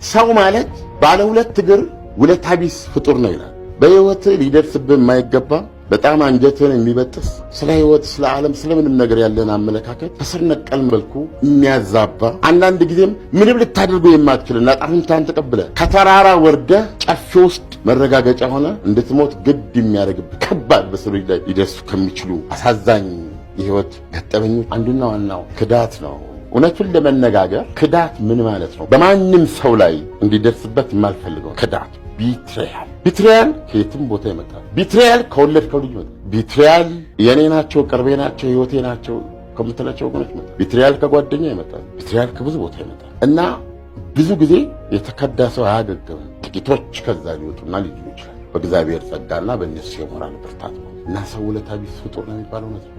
ሰው ማለት ባለ ሁለት እግር ውለታ ቢስ ፍጡር ነው ይላል። በሕይወት ሊደርስብህ የማይገባ፣ በጣም አንጀትን የሚበጥስ፣ ስለ ሕይወት፣ ስለ ዓለም፣ ስለምንም ነገር ያለን አመለካከት ከስር ነቀል መልኩ የሚያዛባ፣ አንዳንድ ጊዜም ምንም ልታደርገው የማትችልና እጣፈንታህን ተቀብለህ ከተራራ ወርደህ ጨፌ ውስጥ መረጋገጫ ሆነ እንድትሞት ግድ የሚያደርግብህ ከባድ፣ በሰው ልጅ ላይ ሊደርሱ ከሚችሉ አሳዛኝ የሕይወት ገጠመኞች አንዱና ዋናው ክዳት ነው። እውነቱን ለመነጋገር ክዳት ምን ማለት ነው? በማንም ሰው ላይ እንዲደርስበት የማልፈልገው ክዳት betrayal። Betrayal ከየትም ቦታ ይመጣል። Betrayal ከወለድከው ልጅ ይመጣል። Betrayal የኔ ናቸው፣ ቅርቤ ናቸው፣ ህይወቴ ናቸው ከምትላቸው ወገኖች ይመጣል። Betrayal ከጓደኛ ይመጣል። Betrayal ከብዙ ቦታ ይመጣል እና ብዙ ጊዜ የተከዳ ሰው አያገግምም። ጥቂቶች ከዛ ሊወጡና ሊድኑ ይችላል። በእግዚአብሔር ጸጋና በእነሱ የሞራል ብርታት ነው። እና ሰው ውለታ ቢስ ፍጡር ነው የሚባለው እውነት ነው።